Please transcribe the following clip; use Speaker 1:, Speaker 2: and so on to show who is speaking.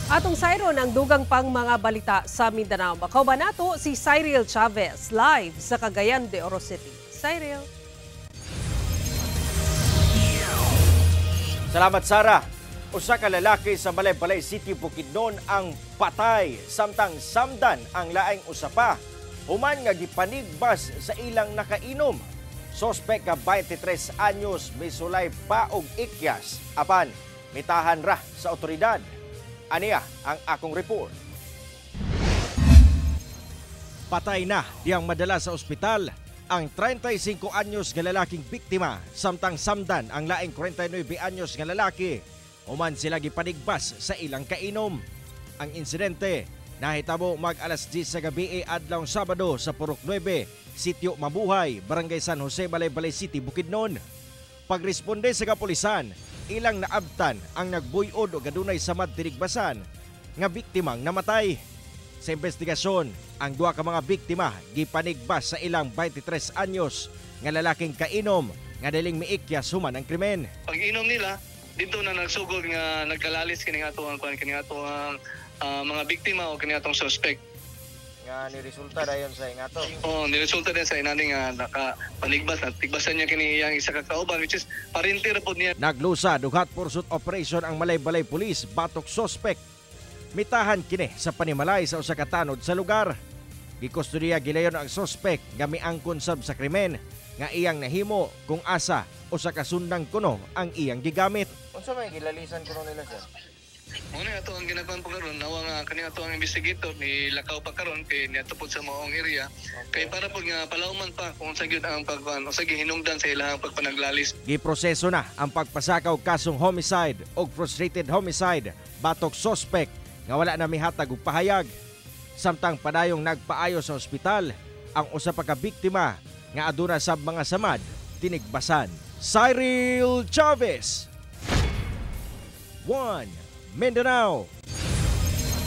Speaker 1: Atong sayron ang dugang pang mga balita sa Mindanao. Makauban nato si Cyril Chavez live sa Cagayan de Oro City. Cyril.
Speaker 2: Salamat, Sara. Usa ka lalaki sa Malaybalay City, Bukidnon ang patay samtang samdan ang laing usa pa human nga gipanigbas sa ilang nakainom. Sospek ka 23 anyos misulay pa og ikyas apan mitahan ra sa otoridad. Aniya ang akong report. Patay na diyang madala sa ospital ang 35 anyos nga lalaking biktima samtang samdan ang laing 49 anyos nga lalaki. Human sila gipanigbas sa ilang kainom. Ang insidente nahitabo mag alas 10 sa gabi adlaw Sabado sa Purok 9, Sitio Mabuhay, Barangay San Jose, Malaybalay City, Bukidnon. Pagresponde sa kapulisan, ilang naabtan ang nagbuyod o gadunay samad tinigbasan nga biktimang namatay. Sa investigasyon, ang duha ka mga biktima gipanigbas sa ilang 23 anyos nga lalaking kainom nga daling miikyas human ang krimen.
Speaker 3: Pag inom nila, dito na nagsugod nga nagkalalis kining atong kuan, kining atong mga biktima o kining atong suspect.
Speaker 2: Nga ni resulta dayon sa ingato.
Speaker 3: Oh, niresulta din sa inani nga nakapanigbas at tigbasan niya kini iyang isa ka kauban, which is parinti ra pod niya.
Speaker 2: Naglusa og hot pursuit operation ang Malaybalay Police batok suspect. Mitahan kini sa panimalay sa usa ka tanod sa lugar. Gikustodiya gilayon ang suspect nga miangkon sab sa krimen nga iyang nahimo kung asa usa ka sundang kuno ang iyang gigamit.
Speaker 4: Unsa may gilalisan kuno nila, sir?
Speaker 3: Muna ato ang ginagawa po karon, nawa nga kani ato ang investigator ni lakaw pa karon kay niadto pod sa maong area kay para pod nga palawman pa kung unsa gyud ang pagkuan, unsa gihinungdan sa ilahang pagpanaglalis.
Speaker 2: Giproseso na ang pagpasakaw kasong homicide o frustrated homicide batok suspect nga wala na mihatag og pahayag. Samtang padayong nagpaayo sa ospital ang usa pa ka biktima nga aduna sab mga samad tinigbasan. Cyril Chavez, 1 Mindanao.